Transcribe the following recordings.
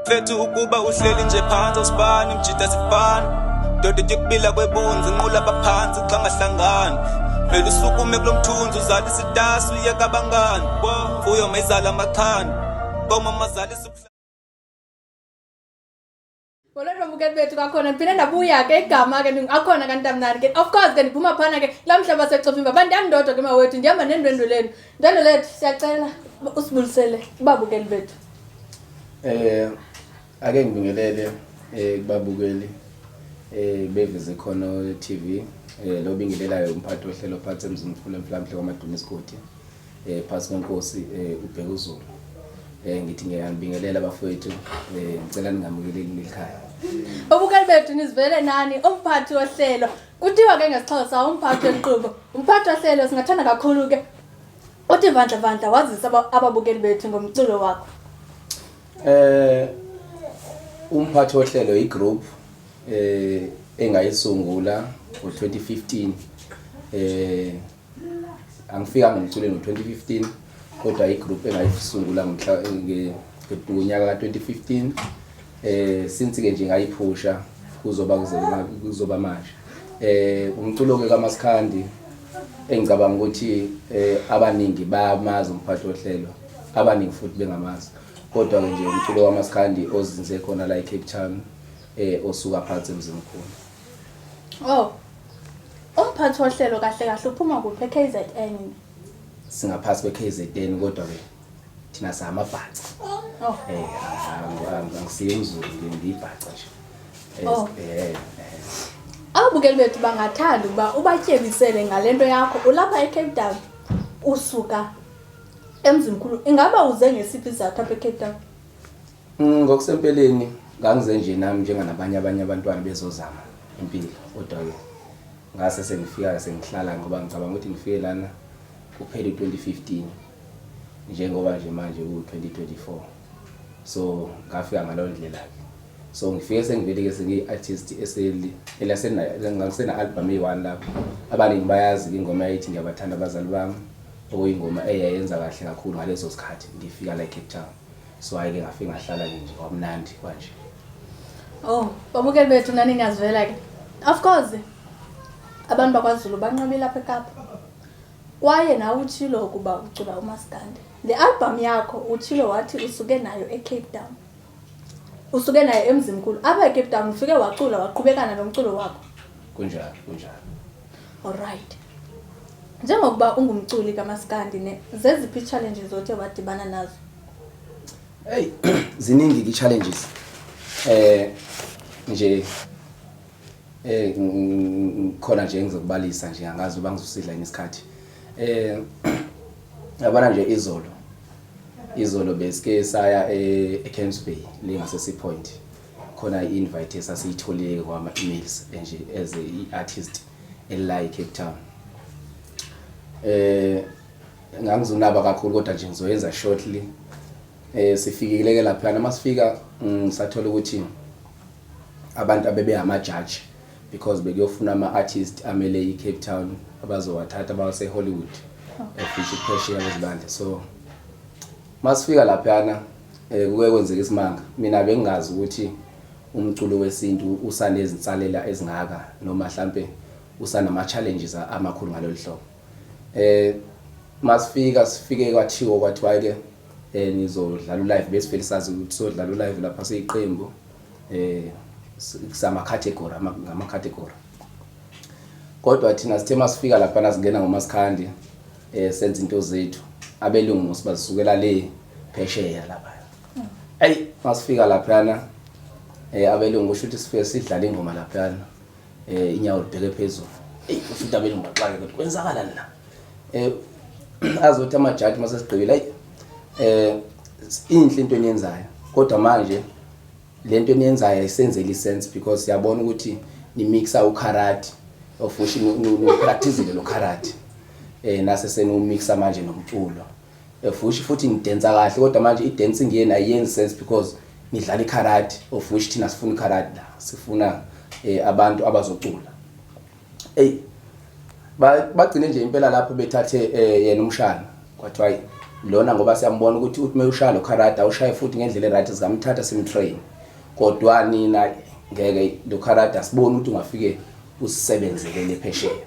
Mfethu ukuba uhleli nje phansi awusibani mjida sifana Doda tyukubila kwebunzi nqula baphansi xa ngahlangani Vele usukume kulomthunzi uzalisa itasi uyeka abangani Mfuyo mayizala amaxhani Koma mazalisa Molweni babukeli bethu kwakhona ndiphinde ndabuya ke igama ke akhona kantamnani ke of course ke ndiphuma phana ke laa mhlaba secofimba bantu andodwa ke mawethu ndihamba nendwendwe lenu ndwendwe lethu siyacela usibulisele kubabukeli bethu. Ake ngibingelele kubabukeli beveze khono TV, lo bingelelayo umphathi wohlelo phansi eMzimkhulu eMflamhle kwaMaduma isigodi, phansi kwenkosi uBhekuzulu. Ngithi ngiyanibingelela bafowethu, ngicela ningamukeleli nelikhaya. Babukeli bethu nizivele nani umphathi wohlelo. Kuthiwa ke ngesiXhosa umphathi wenkqubo. Umphathi wohlelo singathanda kakhulu ke uthi vandla vandla wazise ababukeli bethu ngomculo wakho. Umphathi wohlelo igroup engayisungula ngo-2015. Angifika ngomculweni ngo-2015, kodwa igroup engayisungula ngomhla ngonyaka ka-2015, since ke nje ngayiphusha kuzoba kuze kuzoba manje. Umculo ke kaMasikhandi engicabanga ukuthi abaningi bayamazi umphathi wohlelo, abaningi futhi bengamazi, kodwa ke nje umculo kaMasikhandi ozinze khona la eCape Town, osuka phansi eMzimkhulu. Oh. Umphathi wohlelo kahle kahle uphuma kuphi eKZN? Singaphansi kwe-KZN, kodwa ke thina samabhaca. Oh. Angisiye umZulu, ngiyibhaca nje. Oh. Eh. Ababukeli bethu bangathanda ukuba ubatyebisele ngalento yakho ulapha eCape Town usuka eMzimkhulu, ingaba uze ngesiphi isizathu apha eCape Town? Ngokusempeleni ngangize nje nami njenganabanye abanye abantwana bezozama impilo, kodwa ke ngase sengifika sengihlala ngoba ngicabanga ukuthi ngifike lana kuphela u-2015, njengoba nje manje ku-2024, so ngafika ngaleyo ndlela ke. So ngifike sengivele ke sengiyi-artist eseli ngangisena album eyi-one lapho abaningi bayazi ke ingoma yayithi "Ngiyabathanda Abazali Bami", okuyingoma eyayenza kahle kakhulu ngaleso sikhathi ngifika la eCape Town. So hhayi-ke ngafike ngahlala-ke nje kwamnandi kwanje. Oh, babukeli bethu nani niyazivela ke. Of course abantu bakwaZulu banqabile apha eKapa. Kwaye nawe utshilo ukuba ucula umaskandi. Le album yakho utshilo wathi usuke nayo eCape Town. Usuke nayo eMzimkhulu. Apha eCape Town ufike wacula waqhubekana nomculo wakho. Kunjalo, kunjalo. Alright. Njengokuba ungumculi kaMaskandi ne zeziphi challenges othe wadibana nazo? Hey, ziningi ke challenges. Nje khona nje ngizokubalisa nje, angazi uba ngizosidla yini isikhathi. Yabona nje izolo besike saya eCamps Bay le ngase Sea Point. Khona i-invite esasiyitholile kwama emails nje as i-artist ela eCape Town. Ngangizonaba kakhulu, kodwa nje ngizoyenza shortly. Sifikile ke lapha, masifika sathola ukuthi abantu abebe ama judge, because bekuyofuna ama artist amele iCape Town abazowathatha bawase Hollywood, efishi phesheya kwezibandla. So masifika laphana kuke kwenzeka isimanga. Mina bengingazi ukuthi umculo wesintu usanezinsalela ezingaka noma mhlambe usanama challenges amakhulu ngalolu hlobo. Masifika sifike kwathiwa kwathiwa ke nizodlala ulive, besivele sazi ukuthi sodlala ulive lapha siyiqembu, sama category, ngama category, kodwa thina sithe masifika lapha singena ngoMasikhandi, senza into zethu, abelungu sibazisukela le phesheya lapha. Ey, masifika laphana abelungu kusho ukuthi sifike sidlala ingoma laphana, inyawo libheke phezulu. Ey, kusho ukuthi abelungu baxake ukuthi kwenzakalani la. Azothi amajaji mase sigqibile, "Ayi, inhle into eniyenzayo, kodwa manje lento eniyenzayo ayisenzeli sense, because siyabona ukuthi nimixa ukarate, of which nipractice lo karate, nase senumixa manje nomculo, of which futhi nidansa kahle, kodwa manje i-dancing yenu ayiyenzi sense because nidlala ikarate, of which thina sifuna ikarate la, sifuna abantu abazocula." Ey, bagcine nje impela lapho bethathe yena umshana, kwathiwa Lona ngoba siyambona ukuthi uthi mewushaya lo karate awushaye futhi ngendlela e-right, singamthatha simtrain, kodwa nina ngeke, lo karate asiboni ukuthi ungafike usisebenzele phesheya.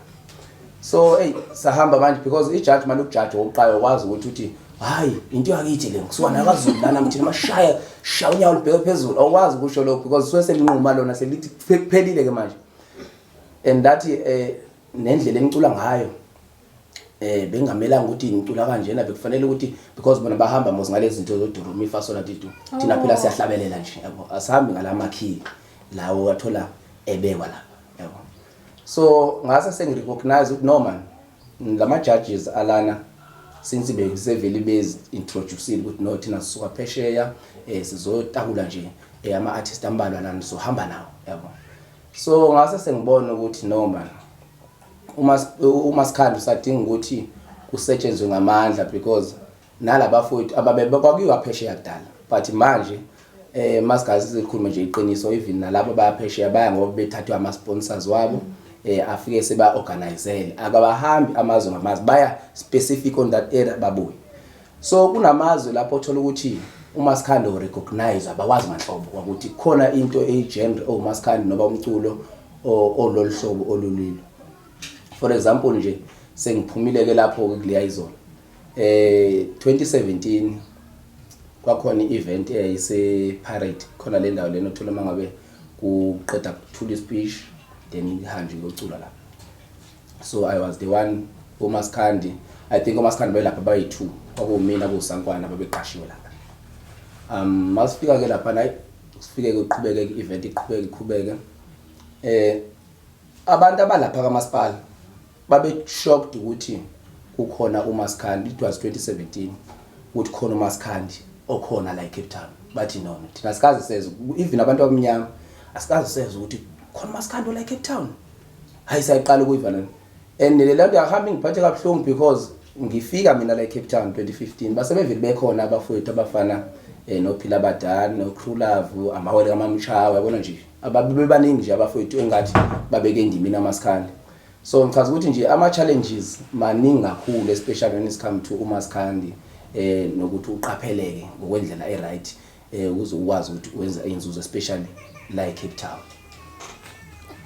So hey, sahamba manje because i-judge manje ukujaji okokuqala ukwazi ukuthi uthi hayi, into yakithi le, kusuka nakaZulu lana, mthina mashaya shaya unyawo lubheke phezulu, awukwazi ukusho lokho because suke selinquma lona, selithi kuphelile ke manje. And that nendlela enicula ngayo bengamelanga ukuthi ngicula kanjena, bekufanele ukuthi because bona bahamba mos ngalezi zinto zo do re mi fa sol la ti do, thina phela siyahlabelela nje, yabo, asihambi ngalama key lawo wathola ebekwa lapha, yabo. So ngase sengirecognize ukuthi no man, lama judges alana since besevele bezi introduceile ukuthi no, thina sisuka phesheya, sizotakula nje ama artist ambalwa lana, sizohamba nawo, yabo. So ngase sengibona ukuthi no man, uma uMasikhandi usadinga ukuthi kusetshenzwe ngamandla because nalabafowethu ababe kwakuyiwa phesheya kudala, but manje masingaze sikhulume nje iqiniso, even nalabo bayaphesheya baya ngoba bethathwe ama sponsors wabo, afike seba organizele, akabahambi amazwe ngamazwe, baya specific on that area babuye. So kunamazwe lapho uthola ukuthi uMasikhandi urecognize, abawazi nganhlobo ukuthi khona into eyi-genre owuMasikhandi noma umculo ololu hlobo olulilo. For example nje, sengiphumile ke lapho kuleya izolo, 2017 kwakhona i-event eyayise Parade khona le ndawo lena, uthola mangabe kuqeda kuthula ispeech, then ihanjwe kuyocula lapha. So I was the one uMasikhandi, I think uMasikhandi belapha bayi-2, kwakuwumina kusankwana babeqashiwe lapha. Masifika ke lapha la, sifike kuqhubeke i-event, iqhubeke iqhubeke, abantu abalapha kamasipala babe shocked ukuthi kukhona uMasikhandi. It was 2017, ukuthi khona uMasikhandi okhona la eCape Town. Bathi no, thina sikaze sezwe, even abantu abamnyama asikaze sezwe ukuthi khona uMasikhandi la eCape Town. Hayi, sayiqala ukuyiva lena, and le nto yahamba ingiphathe kabuhlungu because ngifika mina la eCape Town 2015, basebevele bekhona abafowethu abafana noPhila Badani, noCrew Love, amawele kaMamchawe, yabona nje, ababebaningi nje abafowethu engathi babeke endimini amaSikhandi. So ngichaza ukuthi nje ama challenges maningi kakhulu, especially when it come to uMasikhandi, nokuthi uqapheleke ngokwendlela e-right ukuze ukwazi ukuthi wenze inzuzo, especially la eCape Town.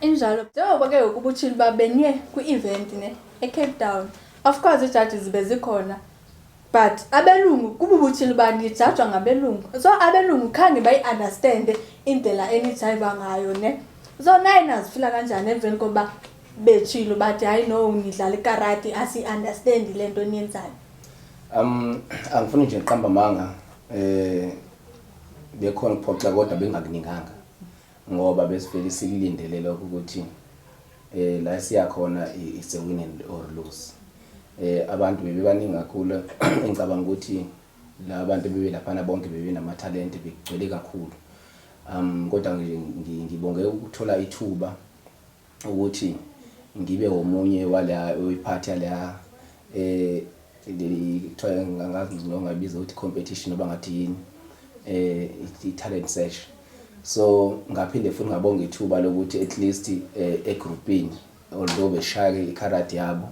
Injalo. Njengoba ke ukubuthile uba beniye kwi-event ne eCape Town. Of course ii-judges bezikhona, but abelungu kububuthile uba nijajwa ngabelungu. So abelungu khange bayi-understande indlela enijayiva ngayo ne. So naye nazifila kanjani emveni koba betshilo bathi hayi no, nidlala ikarati, asiyi-understandi le nto niyenzayo? Angifuni nje uqamba amanga, bekhona ukuphoxa kodwa bengakuninganga ngoba besivele sikulindele lokho ukuthi la siya khona it's a win and or lose. Abantu bebebaningi kakhulu, engicabanga ukuthi la bantu bebe laphana bonke bebe namathalente, bekugcwele kakhulu. Kodwa ngibonge ukuthola ithuba ukuthi ngibe omunye wala oyiphathi yala kuthiwa, angazi ngingayibiza ukuthi competition noma ngathi yini, i-talent search. So ngaphinde futhi ngabonga ithuba lokuthi at least egroupini, although beshaya ikarate yabo,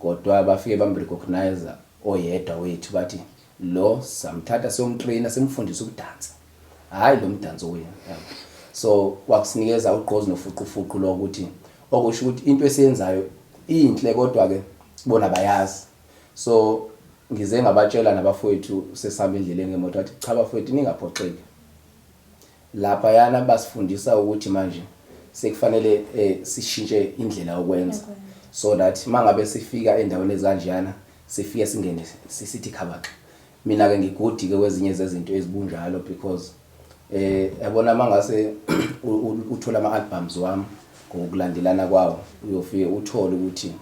kodwa bafike bamrecognize oyedwa wethu, bathi lo samthatha siyomtrainer, simfundise ukudansa, hayi lo mdanso wenu, yabo. So kwakusinikeza ugqozi nofuqufuqu lokuthi okusho ukuthi into esiyenzayo inhle, kodwa ke bona bayazi. So ngize ngabatshela nabafowethu sesihamba endleleni ngemoto, wathi cha bafowethu, ningaphoxeki lapha yana, basifundisa ukuthi manje sekufanele sishintshe indlela yokwenza so that mangabe sifika endaweni ezanjeyana sifike singene sisithi khabaxa. Mina ke ngigood ke kwezinye zezinto ezibunjalo because yabona, mangase uthola ama albums wami ngokulandelana kwawo, uyofike uthole ukuthi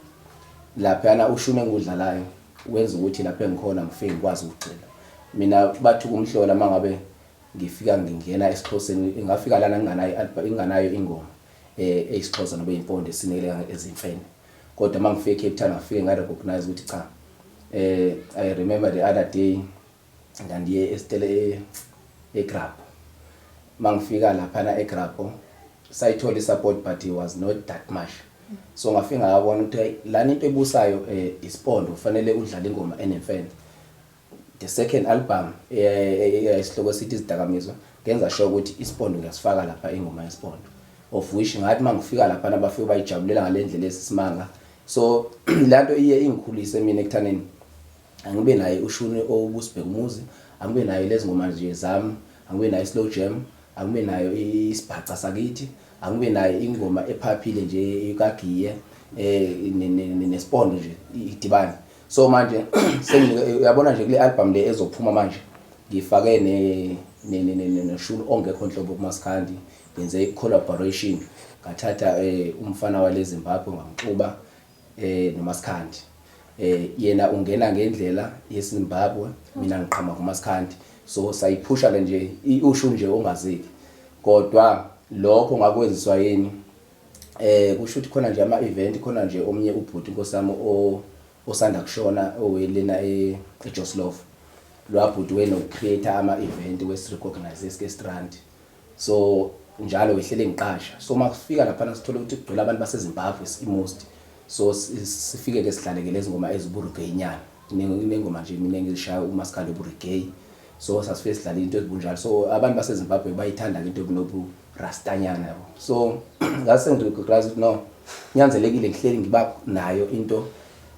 laphana ushune engudlalayo wenza ukuthi lapha engikhona ngifike ngikwazi ukugxila. Mina bathi kumhlola mangabe ngifika ngingena esiXhoseni, ngafika lana nginganayo inganayo ingoma eyisiXhosa noba impondo esinikele ezimfene, kodwa mangifika eCape Town ngafike nga recognize ukuthi cha. I remember the other day ngandiye esitele eGrabho, mangifika laphana eGrabho sayithola isupport, but it was not that much. So ngafika ngabona ukuthi lana into ebusayo isipondo, kufanele udlale ingoma enemfene. The second album eyayisihloko sithi Izidakamizwa, ngenza sure ukuthi isipondo ngiyasifaka lapha, ingoma yesipondo, of which ngathi mangifika lapha bafike bayijabulela ngalendlela esisimanga. So lanto iye ingikhulise mina ekuthaneni angibe naye ushuni obusibheka umuzi, angibe nayo lezi ngoma nje zami, angibe nayo slow jam, angibe nayo isibhaca sakithi, angibe nayo ingoma ephaphile nje kagiye nesipondo nje idibane. So manje senginike, uyabona nje, kule album le ezophuma manje ngifake ne noshuni ongekho nhlobo kumaskandi. Ngenze i-collaboration, ngathatha umfana wale Zimbabwe, ngamxuba nomaskandi. Yena ungena ngendlela yeZimbabwe, mina ngiqhamuka kumaskandi, so sayiphusha le nje ushuni nje ongazeki. Kodwa lokho ngakwenziswa yini? Kusho ukuthi khona nje ama event, khona nje omnye ubhuti, inkosi yami, osanda kushona, owelena eJoe Slovo. Lo bhuti wena ucreate ama event wesi recognize eske strand, so njalo wehlele ngiqasha. So makufika lapha sithola ukuthi kugcwele abantu baseZimbabwe most, so sifike ke sidlaleke lezi ngoma ezibureggae nengoma nje mina engishaya umaskandi obureggae. So sasifike sidlala into ezibunjalo, so abantu baseZimbabwe bayithanda into enobu rastanyana, yabo. So ngase ngirecognize ukuthi no, kunyanzelekile ngihleli ngiba nayo into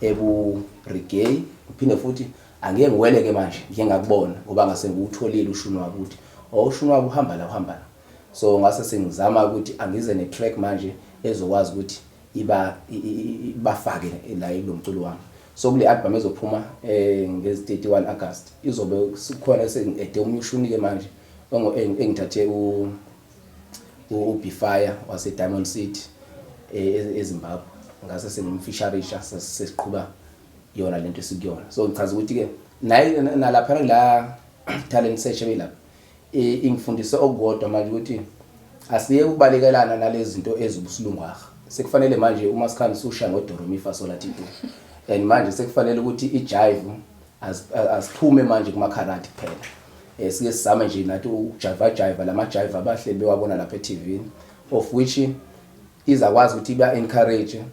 ebu reggae. Ngiphinde futhi angeke ngiweleke manje ngike ngakubona ngoba ngase ngiwutholile ushuni wabo ukuthi oh, ushuni wabo uhamba la, uhamba la. So ngase sengizama ukuthi angize ne-track manje ezokwazi ukuthi iba bafake la kulo mculo wami. So kule album ezophuma ngezi 31 August izobe kukhona sengi-ede omunye ushuni ke manje engithathe uBifire wase Diamond City eZimbabwe, ngase sengimfeaturisha, sesiqhuba yona lento esikuyona. So ngichaza ukuthi ke naye nalapha la talent search ebelapha ingifundise okukodwa manje ukuthi asiye ukubalekelana nalezi zinto ezibusilungwaha. Sekufanele manje uma sikhani susha ngo-do re mi fa sol la ti do, and manje sekufanele ukuthi ijive asiphume manje kumakharati kuphela. Sike sizame nje nathi ukujiva jiva lama jive abahleli bewabona lapha e-TV, of which izakwazi ukuthi iba encourage,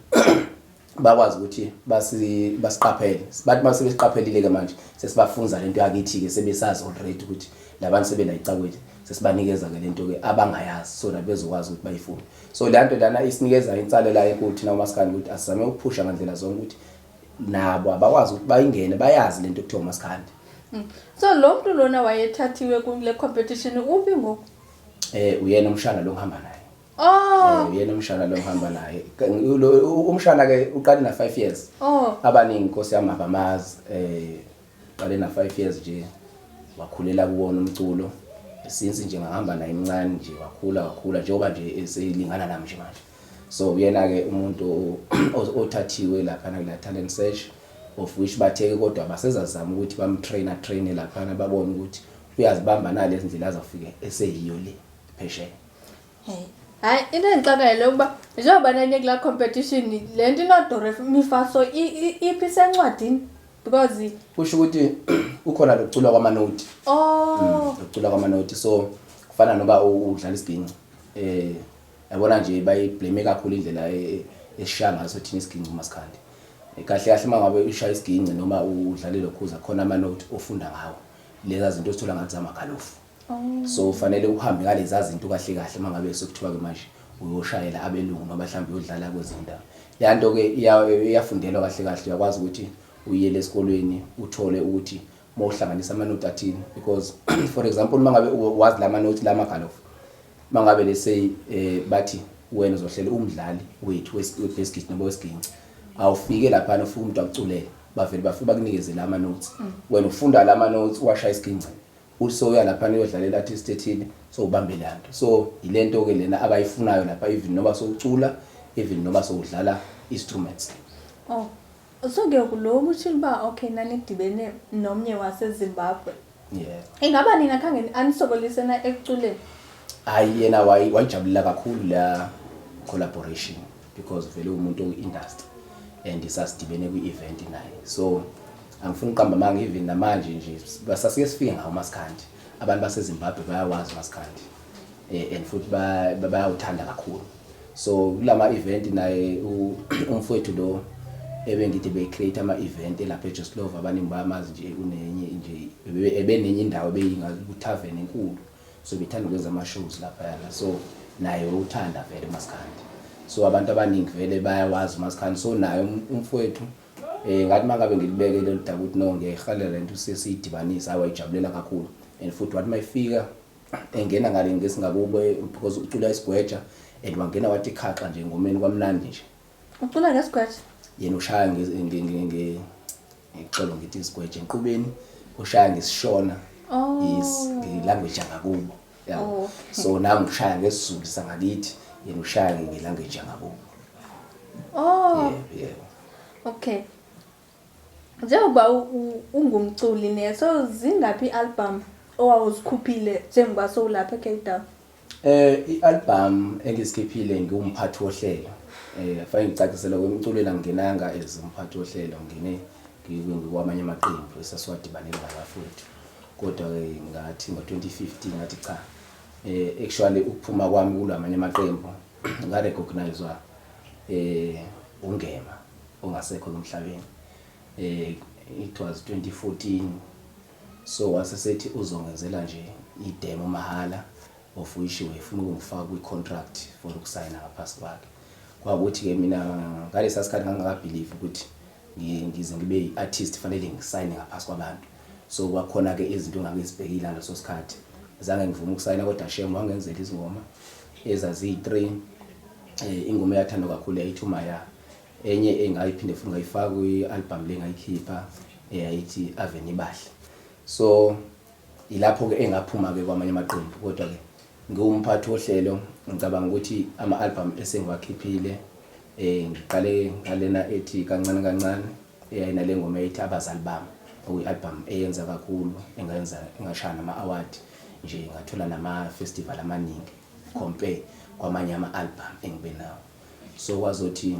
bakwazi ukuthi basiqaphele. Bathi mase besiqaphelile ke manje sesibafunza lento yakithi ke, sebesazi already ukuthi labantu sebela icakwethu, sesibanikeza ke lento ke abangayazi so that bezokwazi ukuthi bayifune. So le nto lana isinikeza insalela enkulu thina umaskandi ukuthi asizame ukuphusha ngandlela zonke ukuthi nabo abakwazi ukuthi bayingene, bayazi lento ekuthiwa umaskandi. So lo muntu lona wayethathiwe kule competition uphi ngoku? Uyena umshana lo ngihamba naye. Oh. Uyena umshana lo ngihamba naye. Umshana ke uqale na 5 years. Abaningi, inkosi yami, abamazi. Uqale na 5 years nje, wakhulela kuwona umculo. Since nje ngahamba naye emncane nje, wakhula wakhula njengoba nje eselingana nami nje manje. So uyena ke umuntu othathiwe lapha na talent search, of which batheke kodwa basezazama ukuthi bamtrainer train lapha, babone ukuthi uyazibamba nalezi ndlela azafike eseyiyo le phesheya. Hey. Hayi, into endixakayo le ukuba njengoba nanye kulaa competition le nto ino-do re mi fa so iphi sencwadini, because Kusho ukuthi ukhona lokuculwa kwamanoti. Oh. Lokuculwa kwamanoti, so kufana noba udlala isiginci, yabona nje bayiblame kakhulu indlela esishaya ngaso thina isiginci umaskandi. Kahle kahle uma ngabe ushaya isiginci noma udlale lokhuza, khona amanoti ofunda ngawo, leza zinto osithola ngathi zamagalofu. So ufanele uhambe ngaleza zinto kahle kahle uma ngabe sekuthiwa ke manje uyoshayela abelungu noma mhlawumbe uyodlala kwezinye indawo. Le nto ke iyafundelwa kahle kahle, uyakwazi ukuthi uyele esikolweni uthole ukuthi uma uhlanganisa amanoti athini, because for example uma ngabe wazi la manoti la magalofu, uma ngabe let's say bathi wena uzohlela umdlali wethu webass noma wesiginci, awufike laphana ufike umuntu akuculele, bavele bafike bakunikeze la ma-notes, wena ufunda la ma-notes washaya isiginci, uthi uya laphana uyodlalela artist ethile, so ubambe le nto. So yilento ke lena abayifunayo lapha, even noma sowucula, even noma sowudlala instruments. Oh. So ke lo utshilo uba okay, nanidibene nomnye waseZimbabwe. Yeah. Ingaba nina khange anisokolise na ekuculeni? Hayi, yena wayijabulela kakhulu la collaboration because vele umuntu oku-industry and sasidibene kwi-event naye. So angifuni uqamba amanga, even namanje nje sasike sifike ngawo umaskandi, abantu baseZimbabwe bayawazi umaskandi and futhi bayawuthanda kakhulu. So kulama event naye umfowethu lo Ebengithi be-create ama-event elapha eJoslova, abaningi bayamazi nje, unenye nje ebenenye indawo ebeyingaku-tavern enkulu, so bethanda ukwenza ama-shows laphayana. So naye uthanda vele umaskandi, so abantu abaningi vele bayawazi umaskandi. So naye umfowethu ngathi mangabe ngilibeke lolu daba ukuthi no, ngiyayihalela lento, sesiyidibanisa, awayijabulela kakhulu. And futhi wathi mayifika engena ngale ngesingakubo, because ucula isigweja, and wangena wathi khaxa nje engomeni, kwamnandi nje. Ucula ngesigweja? Yena ushaya ngixolo, ngithi isigweja enqubeni, ushaya ngesishona. Yes, nge-language yangakubo, yabo. So nami ngishaya ngesiZulu sangakithi, yena ushaya nge-language yangakubo. Yebo. Okay, njengoba ungumculi ne, so zingaphi i-album owawuzikhuphile njengoba sowulapha eCape Town? I-album engisikhiphile ngiwumphathi wohlelo. Fanele ngicacisele, emculweni angingenanga as umphathi wohlelo, ngine ngikwamanye amaqembu esasiwadibanele nabafowethu. Kodwa ke ngathi ngo-2015 ngathi cha, actually ukuphuma kwami kulamanye amaqembu nga-recognizewa uNgema ongasekho emhlabeni. It was 2014, so wasesethi uzongenzela nje i-demo mahala, of which wayefuna ukungifaka kwi-contract for ukusayina ngaphasi kwakhe. Kwakuthi-ke mina ngalesa sikhathi ngangingaka-believe ukuthi ngize ngibe i-artist fanele ngisayine ngaphasi kwabantu. So kwakhona-ke izinto engangizibhekile ngaleso sikhathi, zange ngivume ukusayina, kodwa shem wangenzela izingoma ezaziyi-three. Ingoma eyathandwa kakhulu yayithi uMaya, enye engayiphinde futhi ngayifaka kwi-album le ngayikhipha eyayithi Ave Nibahle. So ilapho-ke engaphuma-ke kwamanye amaqembu, kodwa-ke ngiwumphathi wohlelo ngicabanga ukuthi ama-album esengiwakhiphile, ngiqale ngalena ethi Kancane Kancane, eyayinale ngoma ethi Abazali Bami, okuyi-album eyenza kakhulu, engayenza engashaya nama-award nje, ngathola nama-festival amaningi compare kwamanye ama-album engibe nawo. So kwazothi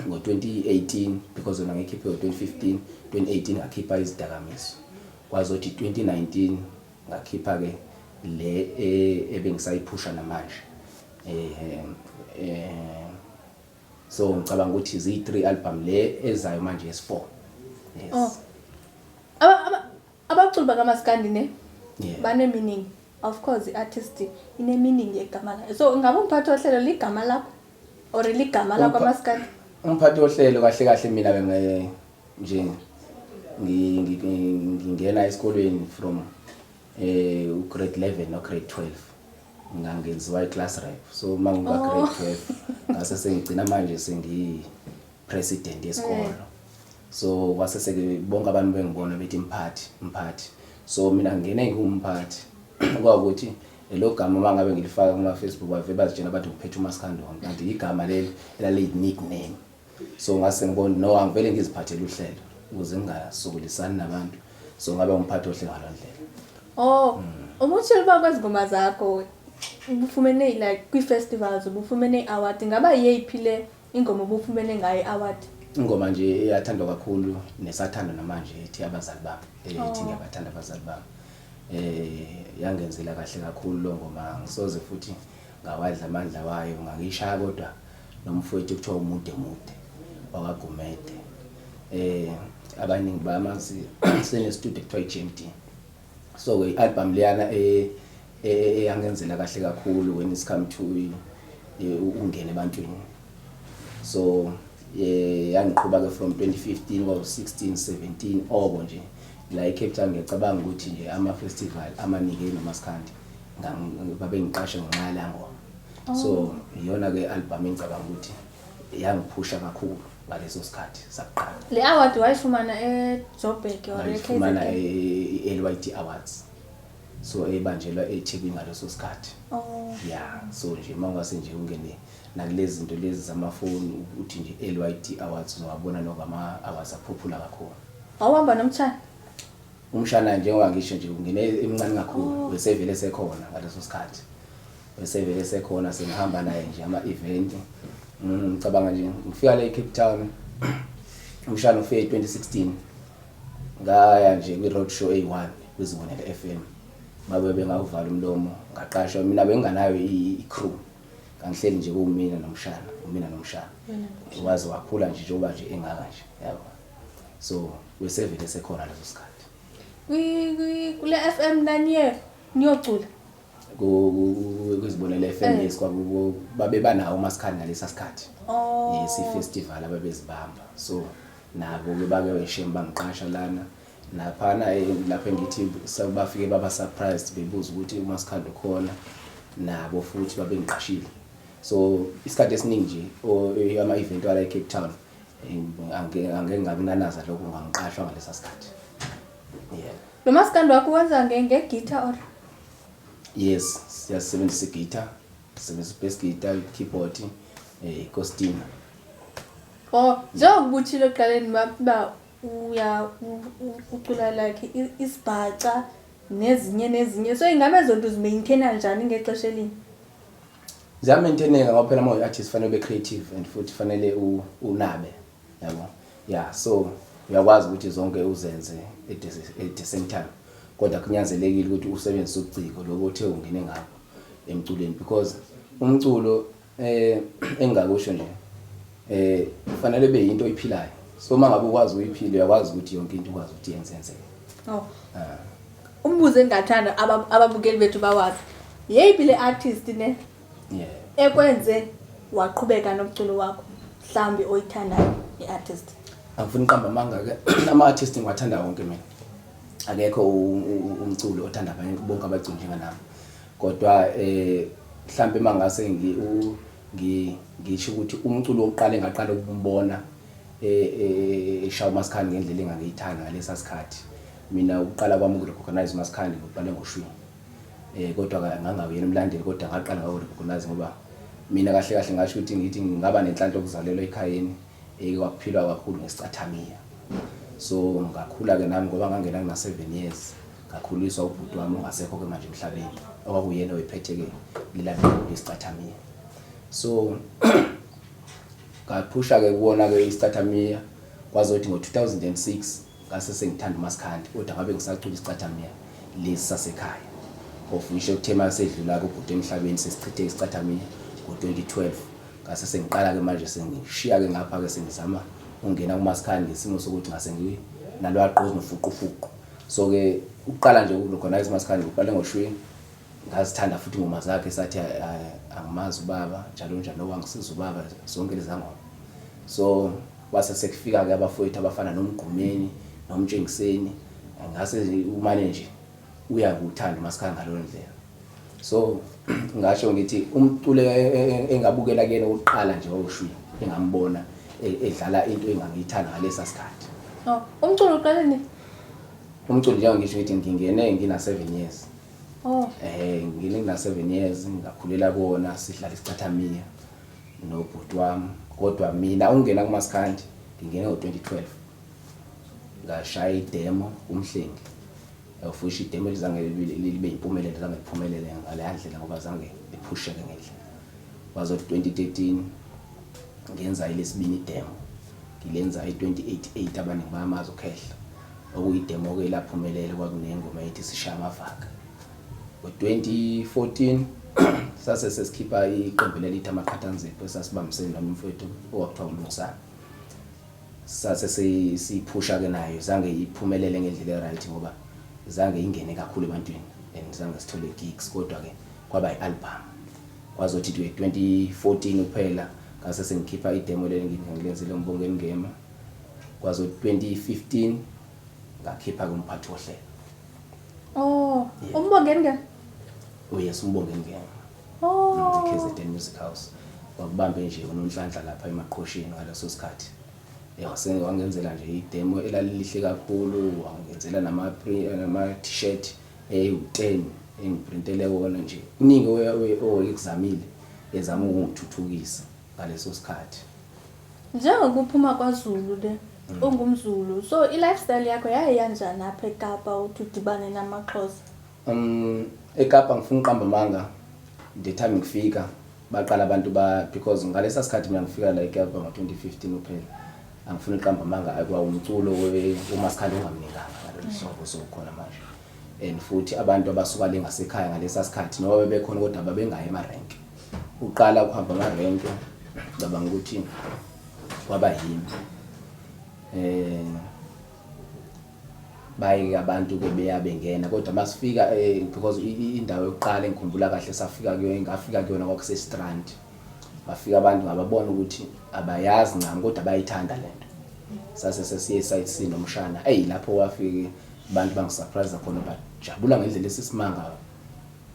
ngo-2018, because yona ngikhiphe ngo-2015, 2018 ngakhipha Izidakamizwa, kwazothi 2019 ngakhipha-ke le ebengisayiphusha namanje. So ngicabanga ukuthi ziyi-three album, le ezayo manje yes-four, yes. Oh. Abaculi bakamaskandi ne bane-meaning. Of course i-artist ine-meaning yegama layo, so ngabe umphathi wohlelo ligama lakho or ligama lakho amaskandi? Umphathi wohlelo kahle kahle mina benge nje ngingena esikolweni from u-grade 11 no grade 12 ngangenziwa i-class rep. So uma ngiba grade 12 ngase sengigcina manje sengiyi president yesikolo. So kwase seke bonke abantu bengibona bethi mphathi, mphathi. So mina ngingene ngiwumphathi, kwawukuthi lelo gama uma ngabe ngilifaka kuma-Facebook bave bazitshela bathi ngiphethe umaskandi wonke, kanti igama leli elaliyi-nickname. So ngase ngibona no, angivele ngiziphathele uhlelo ukuze ngingasukulisani nabantu. So ngabe umphathi ohlelo ngalo ndlela. Oh, umutshela uba kwezi ngoma zakho ubufumene like kwii-festivals, ubufumene i-award, ingaba yeyiphi le ingoma ubufumene ngayo i-award? Ingoma nje eyathandwa kakhulu nesathandwa namanje ethi Abazali Bami, ethi Ngiyabathanda Abazali Bami. Yangenzela kahle kakhulu lo ngoma, ngisoze futhi ngawadla amandla wayo, ngangiyishaya kodwa nomfowethu kuthiwa uMude Mude wakaGumede. Abaningi bayamazi, sene-studio kuthiwa i-GMD. So ke i-album leyana eyangenzela kahle kakhulu when it's come to ukungena ebantwini. So yangiqhuba ke from 2015 kwa 16 17 oko nje la eCape Town. Ngiyacabanga ukuthi nje ama festival amaningi enomaskandi babengiqashe ngenxa yala ngoma. So iyona ke album engicabanga ukuthi yangiphusha kakhulu ngaleso sikhathi sakuqala. Le award wayifumana eJoburg or Ngayifumana e-KZN? e-LYD Awards, so ebanjelwa eThekwini ngaleso sikhathi. Yeah, so nje uma ungase nje ungene nakulezi zinto lezi zamafoni uthi nje LYD Awards, uzowabona noko ama-awards aphuphula kakhulu. Wawuhamba nomtshana? Umshana, njengoba ngisho nje, ungene emncane kakhulu, wesevele sekhona ngaleso sikhathi, wesevele sekhona, sengihamba naye nje ama-event. Ngicabanga nje ngifika la e-Cape Town, umshana ufike 2016, ngaya nje kwi-road show eyi-one kwiZibonele FM, babe bengawuvala umlomo, ngaqashwa. Mina benginganayo i-crew. Ngangihleli nje kuwumina nomshana, umina nomshana. Waze wakhula nje njengoba nje engaka nje, yabo. So wesevele sekhona leso sikhathi. Kule FM naniye niyocula. Kwizibonelo FM, yes, kwaku babe banawo umaskandi ngalesa sikhathi. Yes, i-festival ababezibamba. So nabo ke bake weshem bangiqasha lana. Laphana lapho engithi bafike baba surprised bebuza ukuthi umaskandi ukhona, nabo futhi babengiqashile. So isikhathi esiningi nje ama event wala eCape Town, angeke ngakunanaza lokho, ngangiqashwa ngalesa sikhathi. Yeah. Lo maskandi wakho wenza nge-guitar or? Yes, siyasebenzisa i-guitar, sisebenzisa i-bass guitar, i-keyboard, ikostina. Oh, njengoba utshilo ekuqaleni uba uya ucula like isibhaca nezinye nezinye. So ingabe ezo nto uzimaintaina njani ngexesha elinye? Ziyamaintaineka ngoba phela uma uyi-artist fanele ube creative and futhi fanele unabe, yabo. Yeah, so uyakwazi ukuthi zonke uzenze at the same time. Kodwa kunyanzelekile ukuthi usebenzise ubuciko lobo othe ungene ngabo emculweni, because umculo, engingakusho nje, kufanele ube yinto oyiphilayo. So uma ngabe ukwazi ukuyiphila, uyakwazi ukuthi yonke into ukwazi ukuthi yenzenzeke. Oh. Umbuzo engingathanda ababukeli bethu bawazi. Yeyiphi le artist ne ekwenze waqhubeka nomculo wakho, mhlambi oyithandayo i-artist? Angifuni uqamba amanga ke, ama-artist ngiwathanda wonke mina. Akekho umculo othanda abanye bonke abaculi njenganami. Kodwa mhlambe mangase ngisho ukuthi umculo wokuqala engaqala ukumbona eshaya umaskandi ngendlela engangiyithanda ngalesa sikhathi. Mina ukuqala kwami ukurecognize umaskandi ngiqale ngoshwini. Kodwa ngangawuyena umlandeli, kodwa ngaqala ngawu-recognize ngoba mina kahle kahle ngasho ukuthi ngithi ngingaba nenhlanhla yokuzalelwa ekhayeni ekwakuphilwa kakhulu ngesicathamiya. So ngakhula ke nami ngoba ngangena ngina 7 years, ngakhuliswa ubhuti wami ongasekho ke manje emhlabeni, okwakuyena oyiphethe ke lela qembu lesicathamiya. So ngaphusha ke kuwona ke isicathamiya, kwazothi ngo-2006 ngase sengithanda umaskandi, kodwa ngabe ngisacula isicathamiya lesi sasekhaya, of which ekuthe masedlula kubhuti emhlabeni sesichithe isicathamiya ngo-2012. Ngase sengiqala ke manje sengishiya ke ngapha ke sengizama ukungena kumaskandi ngesimo sokuthi ngase nginalwagqozi nofuqufuqu. So ke ukuqala nje ukurecognize umaskandi ngiqale ngoshwini, ngazithanda futhi ingoma zakhe, sathi angimazi ubaba njalo njalo, wangisiza ubaba, zonke lezi ngoma. So kwase sekufika ke abafowethu abafana noMgqumeni noMtshengiseni, ngase umane nje uyakuthanda umaskandi ngaleyo ndlela. So ngasho ngithi umculo engabukela kuyena okokuqala nje wawushwini, engambona edlala into engangiyithanda ngalesa sikhathi. Oh, umculo uqale nini? Umculo, njengoba ngisho ngithi ngingene ngina 7 years. Oh. Ngingene ngina 7 years, ngakhulela kuwona, sidlala isicathamiya nobhuti wami. Kodwa mina ungena kumaskandi ngingene ngo-2012. Ngashaya idemo umhlengi. Futhi idemo elizange libe impumelelo, zange liphumelele ngaleya ndlela ngoba zange liphusheke ngendlela. Kwazothi 2013 ngenza elesibini idemo. Ngilenza e-2088, abaningi bayamazi uKhehla. Okuyidemo ke laphumelela, kwakunengoma ethi Sishaya Amavaka. Ngo-2014 sase sesikhipha iqembu lelithi Amaqhathanzipho, esasibambisene nami umfowethu owakuthiwa uLungisani. Sase siyiphusha ke nayo, zange iphumelele ngendlela e-right ngoba zange ingene kakhulu ebantwini and zange sithole gigs, kodwa ke kwaba i-album. Kwazothi 2014 kuphela ngase sengikhipha idemo leli ngilenzile uMbongeni Ngema. Kwazothi 2015 ngakhipha ke umphathi wohlelo. Oh, uMbongeni Ngema? Oh yes, uMbongeni Ngema. Oh. KZN Music House. Wakubambe nje uNonhlanhla lapha emaqhosheni ngaleso sikhathi. Wangenzela nje idemo elalilihle kakhulu, wangenzela nama t-shirt ewu10 engiprintele wona nje. Kuningi owekuzamile ezama ukungithuthukisa ngaleso sikhathi. Njengokuphuma kwaZulu le, ungumZulu. So i-lifestyle yakho yaye yanjani apha eKapa uthi udibane namaXhosa? eKapa ngifuna uqamba amanga, the time ngifika baqala abantu ba, because ngalesa sikhathi mina ngifika la eKapa ngo-2015 kuphela. Angifuni uqamba amanga, kwa umculo umaskandi ungamnikanga ngalolu hlobo sokhona manje. And futhi abantu abasuka le ngasekhaya ngalesa sikhathi noma bebekhona kodwa babengayi emarenki. Uqala ukuhamba amarenke, ngicabanga ukuthi kwaba yimi. Baye abantu ke beya bengena, kodwa masifika because indawo yokuqala engikhumbula kahle safika kuyo, engafika kuyona kwakuse Strand. Bafika abantu ngababona ukuthi abayazi ncam kodwa bayithanda lento. Sase sesiye site sinomshana. Ey, lapho wafike abantu bangisurprise khona, bajabula ngendlela esisimanga,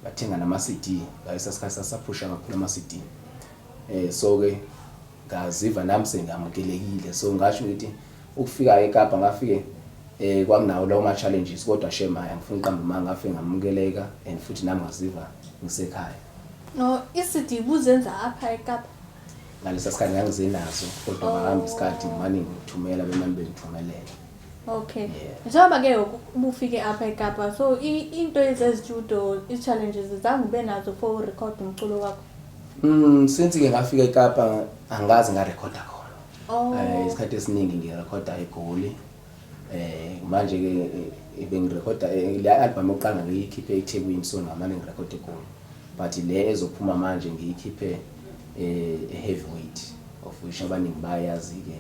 bathenga nama CD. Ngaleso sikhathi sasaphusha kakhulu ama CD. So ke ngaziva nami sengamukelekile, so ngasho ngithi ukufika eKapa ngafike kwakunawo lawo ma challenges, kodwa shame hayi, angifuni uqamba amanga, ngafike ngamukeleka and futhi nami ngaziva ngisekhaya. No, i-CD buzenza apha eKapa? Ngalesa sikhathi ngangizenazo, kodwa ngahamba isikhathi ngimane ngithumela, bemane bengithumelela. Okay. Yeah. Njengoba ke ubufike apha eKapa, so into ezezitudio, i-challenges zange ube nazo for urecord umculo wakho? Since ke ngafika eKapa angazi ngarekhoda khona. Oh. Isikhathi esiningi ngirekhoda eGoli. Manje ke bengirekhoda le album yokuqala ngiyikhiphe eThekwini, so ngamane ngirekhoda eGoli. But le ezophuma manje ngiyikhiphe eHeavyweight, of which abaningi bayazi ke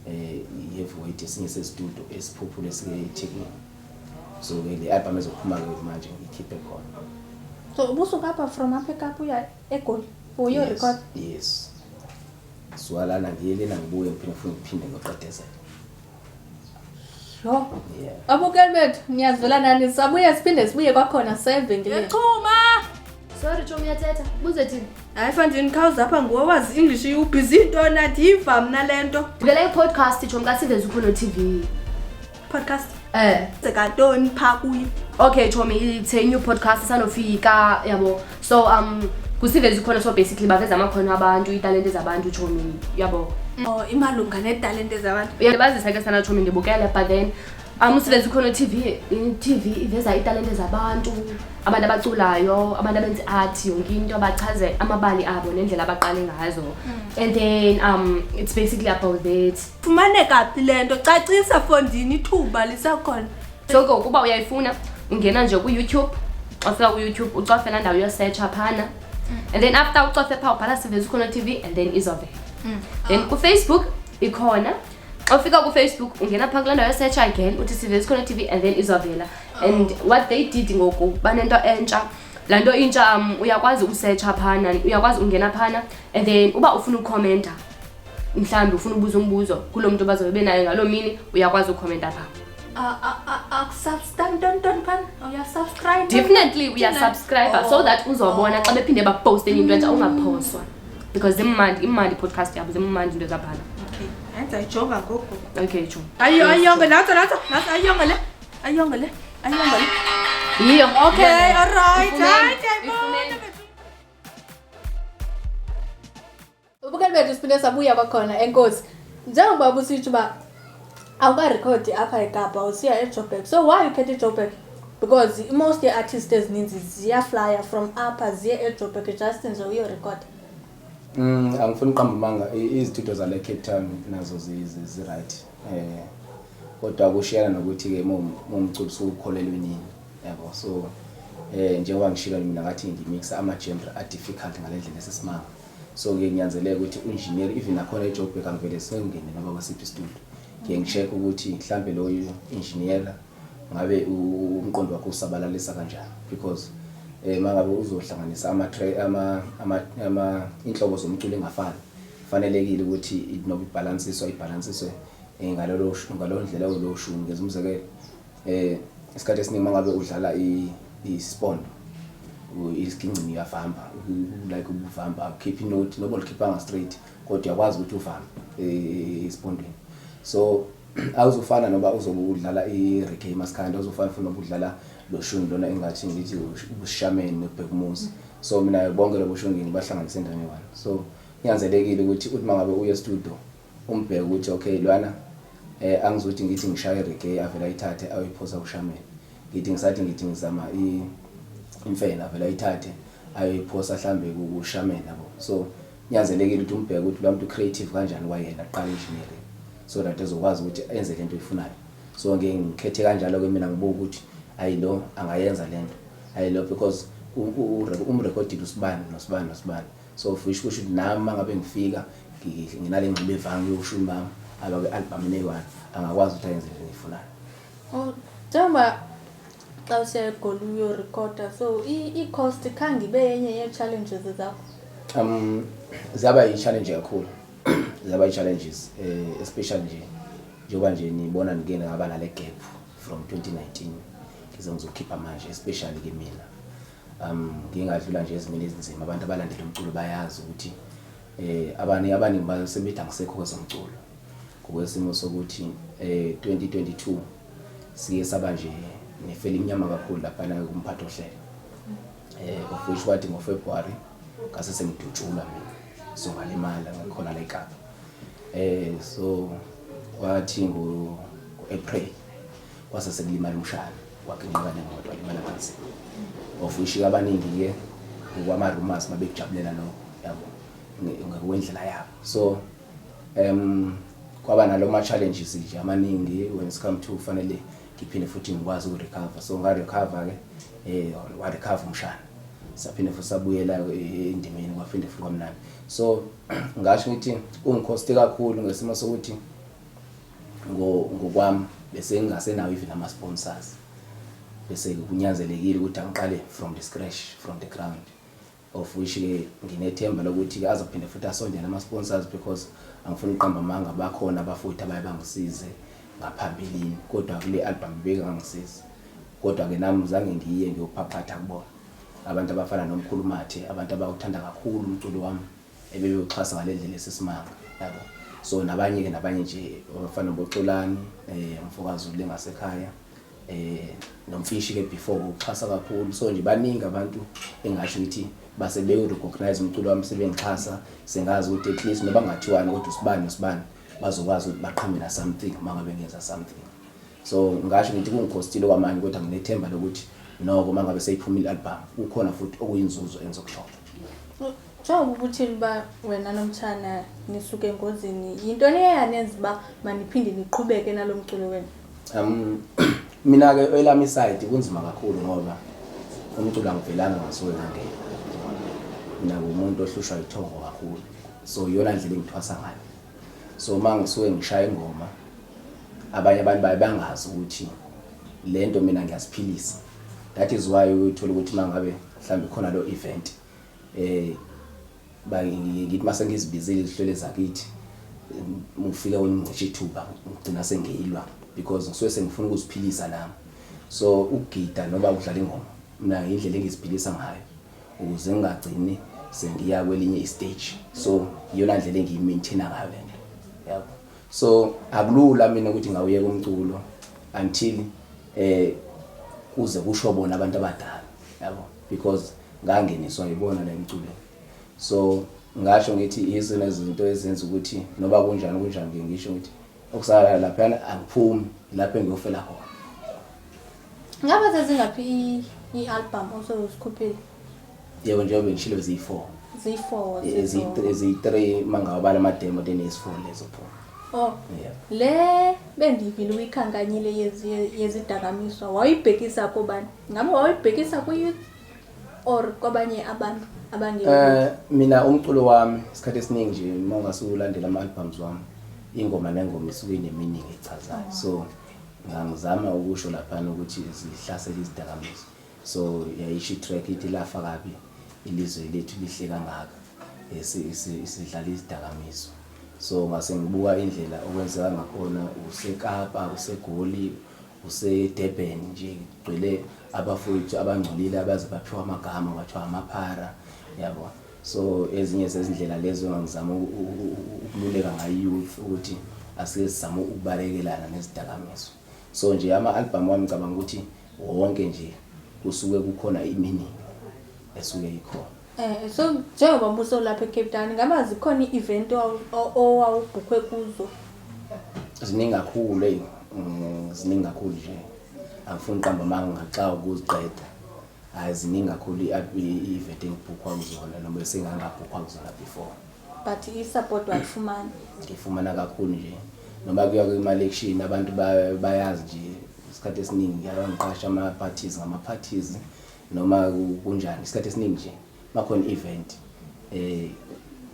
iHeavyweight esinye sestudio esiphuphule esike eThekwini. So ke le album ezophuma ke manje ngiyikhiphe khona. So ubusuka apha from apha eKapa uya eGoli for your Yes, record? Yes. Suka lana ngiye lena ngibuye ngiphinde futhi ngiphinde ngiyoqedezela. Yho. Yeah. Abukeli bethu, niyazivela nani, sabuye siphinde sibuye kwakhona sevenkileni. Yechuma! Sorry Chomi, uyathetha. Buze thini? Hayi fandini, khawuze apha, nguwe wazi English, ubhizi intoni, andiyiva mna le nto. Bukela i-podcast Chomi kaSiveze Ukhono TV. Podcast? Eh. Sekantoni pha kuyo? Okay Chomi, it's a new podcast esanofika, yabo. So kuSiveze Ukhono, so basically baveza amakhono abantu, italente zabantu Chomi, yabo. Oh, imalunga netalente zabantu. Uyabazisa ke sana Chomi, ndibukele, but then uSiveze Ukhono TV, i-TV iveza italente zabantu, abantu abaculayo, abantu abenza art, yonke into, bachaze amabali abo nendlela abaqale ngazo. And then it's basically about that. Fumaneka phi le nto? Cacisa fondini, ithuba lisekhona. So ke ukuba uyayifuna, ungena nje ku-YouTube, xa ufika ku-YouTube ucofe laa ndawo yosearcha phana. And then after ucofe phaa ubhala Siveze Ukhono TV and then izovela. Then ku-Facebook ikhona. Xa ufika ku-Facebook ungena phaa kulaa ndawo yosearcha again uthi Siveze Ukhono TV and then izovela. And what they did ngoku, banento entsha. Laa nto intsha, uyakwazi usearcha phana, uyakwazi ungena phana and then uba ufuna ukhomenta, mhlawumbi ufuna ubuza umbuzo kulo mntu bazobe benayo ngaloo mini, uyakwazi ukhomenta phaa. Akusubscribe ntoni phana? Uyasubscribe? Definitely uyasubscribe so that uzobona xa bephinde baposte enye into entsha, ungaphoswa. Because zimandi, imandi i-podcast yabo, zimandi into zaphana. Okay, hayi ndizayijonga ngoku. Okay, tsho. Ayo, ayonge, natso, natso, natso, ayonge le. Ayonge le. Ayonge le. Yiyo. Okay, all right. Ifumene, Hayi, ndiyayibona. ifumene. Ubukeli bethu, siphinde sabuya kwakhona, enkosi. Njengoba busitsho uba awukarekhodi apha eKapa, usiya eJoburg. So why ukhetha iJoburg? Because most ye-artist ezininzi ziyaflya from apha ziye eJoburg just nje uyorekhoda. Angifuni uqamba amanga, izitudio zale Cape Town nazo zi-right. Kodwa kushiyana nokuthi ke mumculo usukholelwe nini. Yabo, so njengoba ngishilo mina ngathi ngimixa ama genre a difficult ngale ndlela esesimanga. So ke kunyanzeleka ukuthi engineer even nakhona eJoburg angivele sengene noma kwasiphi studio. Ngiye ngicheck ukuthi mhlambe lo engineer ngabe umqondo wakhe usabalalisa kanjani, because mangabe uzohlanganisa ama ama ama ama inhlobo zomculo engafani, fanelekile ukuthi noba ibalansiswe ngalolo ndlela lo shuni. Ngezumzekelo isikhathi esiningi mangabe udlala ispondo, isigingcini uyavamba, like ukuvamba akukhiphi note noba ulikhiphanga straight, kodwa uyakwazi ukuthi uvambe esipondweni. So awuzufana noba uzobe udlala i-reggae maskandi, awuzufana futhi noba udlala lo shuni lona engathi ngithi ubushameni nobhekumuzi. So mina bonke lobo shuni ngibahlanganise endaweni eyi-one. So kunyanzelekile ukuthi uthi mangabe uye studio umbheke ukuthi okay lwana angizothi ngithi ngishaye reggae avela ayithathe ayiphosa kushameni, ngithi ngisathi ngithi ngizama imfene avela ayithathe ayiphosa mhlambe kushameni yabo. So kunyanzelekile ukuthi umbheke ukuthi lo muntu creative kanjani kwayena aqale engineering so that ezokwazi ukuthi enze lento oyifunayo. So ngeke ngikhethe kanjalo ke mina, ngibuka ukuthi ayi lo angayenza lento, ayi lo, because umrekhodile usibani nosibani nosibani. So fisho kusho ukuthi nami uma ngabe ngifika nginale ngxubevange yoshuni bami abakwi-albhamu eyi-one, angakwazi ukuthi ayenze into engiyifunayo. Oh, njengoba xa usiya eGoli uyorekhoda, so i-cost khange ibe yenye yee-challenges zakho? Ziyaba yi-challenge kakhulu, ziyaba yi-challenges, especially nje njengoba nje nibona ngike ngaba nale gap from 2019 ngize ngizokhipha manje, especially ke mina. Ngingadlula nje ezimeni ezinzima. Abantu abalandela umculo bayazi ukuthi abaningi basebethi angisekho kwezomculo ngokwesimo sokuthi 2022 siye saba nje nefeli imnyama kakhulu laphana kumphathi ohlelo, of which kwathi ngoFebruary ngase sengidutshulwa mina, so ngalimala ngakhona la eKapa. So kwathi ngo-April kwase sekulimala umshana, waginqika nemoto, walimala kanzima, of which abaningi-ke ngokwama-rumors babekujabulela lokho, yabo, ngokwendlela yabo. So kwaba nalo ma-challenges nje amaningi when it's come to fanele ngiphinde futhi ngikwazi uku-recover. So nga-recover-ke, wa-recover umshana, saphinde futhi sabuyela endimeni, kwaphinde futhi kwamnandi. So ngasho ngithi kungikhoste kakhulu ngesimo sokuthi ngokwami bese ngingasenawo even ama-sponsors, bese kunyanzelekile ukuthi angiqale from the scratch, from the ground, of which-ke nginethemba lokuthi-ke azophinde futhi asondele ama-sponsors, because angifuni ukuqamba amanga, bakhona abafowethu abaye bangisize ngaphambilini, kodwa kule album bengangisizi. Kodwa-ke nami zange ngiye ngiyophaphatha kubona abantu abafana nomkhulu Mathe, abantu abawuthanda kakhulu umculo wami, ebebewuxhasa ngale ndlela esesimanga, yabo. So nabanye-ke, nabanye nje abafana noboXolani, umfokaZulu engasekhaya, nomfishi-ke before uxhasa kakhulu. So nje baningi abantu engasho ukuthi base bewu-recognize umculo wami, sebengixhasa, sengazi ukuthi at least noma kungathiwani kodwa usibani nosibani bazokwazi ukuthi baqhame na something uma ngabe ngenza something. So ngasho ngithi kungikhostile kwamanje, kodwa nginethemba lokuthi noko uma ngabe seyiphumile i-album kukhona futhi okuyinzuzo engizokuthola. Njengoba ubuthile uba wena nomtshana nisuke engozini, yintoni eyanenza uba maniphinde niqhubeke nalo mculo wenu? Mina-ke elami i-side kunzima kakhulu ngoba umculo angivelanga ngasuke ngangena. Mina ngumuntu ohlushwa ithongo kakhulu, so iyona ndlela engithwasa ngayo. So uma ngisuke ngishaya ingoma, abanye abantu baye bangazi ukuthi lento mina ngiyaziphilisa. That is why uyothola ukuthi uma ngabe mhlawumbe khona lo event, ngithi mase ngizibizile izihlwele zakithi, ufike ungincishe ithuba, ngigcina sengiyilwa because ngisuke sengifuna ukuziphilisa nami. So ukugida noma ukudlala ingoma mina indlela engiziphilisa ngayo ukuze ngingagcini sengiya kwelinye i-stage. So iyona ndlela engiyi-maintaina ngayo le nto, yabo. So akulula mina ukuthi ngawuyeka umculo until kuze kusho bona abantu abadala, yabo, because ngangeniswa yibona la emculweni. So ngasho ngithi izona izinto ezenza ukuthi noba kunjani kunjani, ngike ngisho ngithi okusala laphayana angiphumi lapho engiyofela khona. Ngabe sezingaphi i-album osewuzikhuphile? Yebo, njengoba ngishilo, ziyi-4. Ziyi-4? Eziyi-3 uma ngawabala ama-demo, then ezi-4 lezo pho. Oh. Yeah. Le bendivile uyikhankanyile yezidakamiswa, wawuyibhekisa kubani? Ngabe wawuyibhekisa kwi-youth or kwabanye abantu abangekho? Mina umculo wami isikhathi esiningi nje uma ungase ulandela ama-albums wami, ingoma nengoma isuke ine-meaning echazayo. So ngangizama ukusho laphana ukuthi zihlasele izidakamizwa. So yayisho i-track ithi lafa kabi ilizwe lethu lihle kangaka, sidlala izidakamizwa. So ngase ngibuka indlela okwenzeka ngakhona, useKapa, useGoli, useDurban nje, kugcwele abafowethu abangcolile abaze baphiwa amagama kwathiwa amaphara, yabo. So ezinye zezindlela lezo engangizama ukululeka ngayo i-youth ukuthi asike sizame ukubalekelana nezidakamizwa. So nje ama-album wami ngicabanga ukuthi wonke nje kusuke kukhona i-meaning esuke ikhona. So njengoba mbuso lapha eCape Town, ngabe zikhona i-event owawubhukhwe kuzo? Ziningi kakhulu, eyi, ziningi kakhulu nje, angifuni uqamba amanga ngaxa ukuziqeda. Hhayi, ziningi kakhulu i-event engibhukhwa kuzona noma esengangabhukhwa kuzona before. But i-support wayifumana? Ngifumana kakhulu nje, noma kuya kuma-election abantu bayazi nje isikhathi esiningi abangiqasha ama-parties ngama-parties noma kunjani. Isikhathi esiningi nje makhona i-event.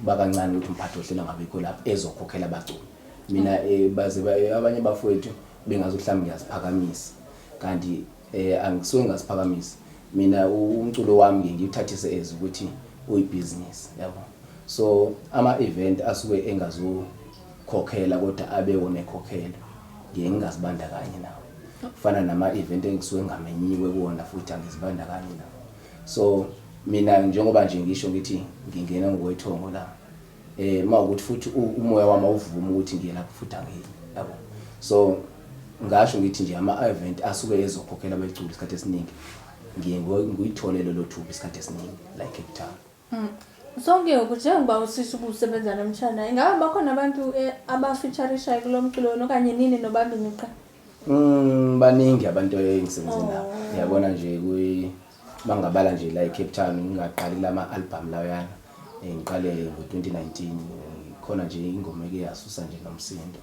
Bakancane ukuthi umphathi wohlelo angabikho lapho ezokhokhela abaculi. Mina baze abanye bafowethu bengazi mhlawumbe ngiyaziphakamisa, kanti angisuke ngaziphakamisa. Mina umculo wami ngiye ngiwuthathise as ukuthi uyibhizinisi, yabo. So ama-event asuke engazukhokhela kodwa abe wona ekhokhela, ngiye ngingazibandakanyi nawo. Kufana nama-event engisuke ngamenyiwe kuwona, futhi angizibandakanyi nawo. So mina njengoba nje ngisho ngithi ngingena ngokwethongo la, mawukuthi futhi umoya wami awuvumi ukuthi ngiye lapho, futhi angiyi, yabo. So ngasho ngithi nje ama-event asuke ezokhokhela abaculi isikhathi esiningi ngiye ngiyithole lelo thuba isikhathi esiningi la eCape Town. So ke ngoku njengoba usisho ubusebenza nomtshana, ingaba bakhona abantu abafeaturishayo kulo mculo wenu okanye nini nobabini qha? Baningi abantu engisebenze nabo. Uyabona nje kwi mangabala nje la eCape Town, ngingaqali lama album lawayana, ngiqale ngo-2019, khona nje ingoma eke yasusa nje nomsindo,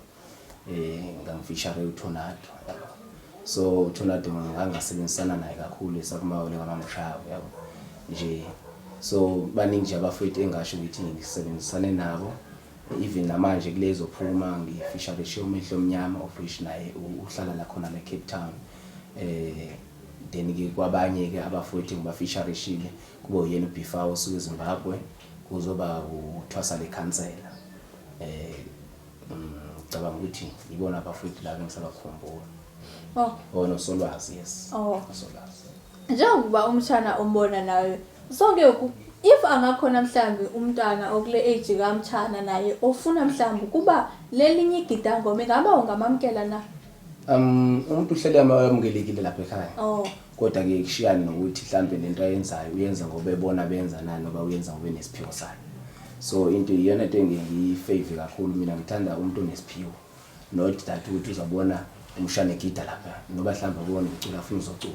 ngangifeature uTornado, yabo. So uTornado ngangasebenzisana naye kakhulu esakumawole kamamshabo, yabo nje. So baningi nje abafowethu engasho ngithi ngisebenzisane nabo. Even namanje kulezophuma ngifeaturishe uMehlo Omnyama, of which naye uhlala la khona la eCape Town. Then ke kwabanye ke abafowethu ngibafeaturishile, kube uyena uBifa osuka eZimbabwe, kuzoba uThwasa lekhansela. Ngicabanga ukuthi ibona abafowethu laba engisabakhumbula. Oh, noSolwazi, yes. Nosolwazi. Njengokuba umtshana umbona nawe, so ke ngoku if angakhona mhlawumbi umntana okule age kamtshana naye ofuna mhlawumbi ukuba lelinye igidangoma, ingaba ungamamkela na? Umuntu uhlele amukelekile lapha ekhaya. Kodwa ke kushiyana nokuthi mhlambe lento ayenzayo uyenza ngoba ebona benza na, noba uyenza ngoba enesiphiwo sayo. So into iyona into engiye ngiyifavor kakhulu mina, ngithanda umuntu onesiphiwo. Not that ukuthi uzabona umshana egida lapha noba mhlawumbe ubone ngicula afuna uzocula.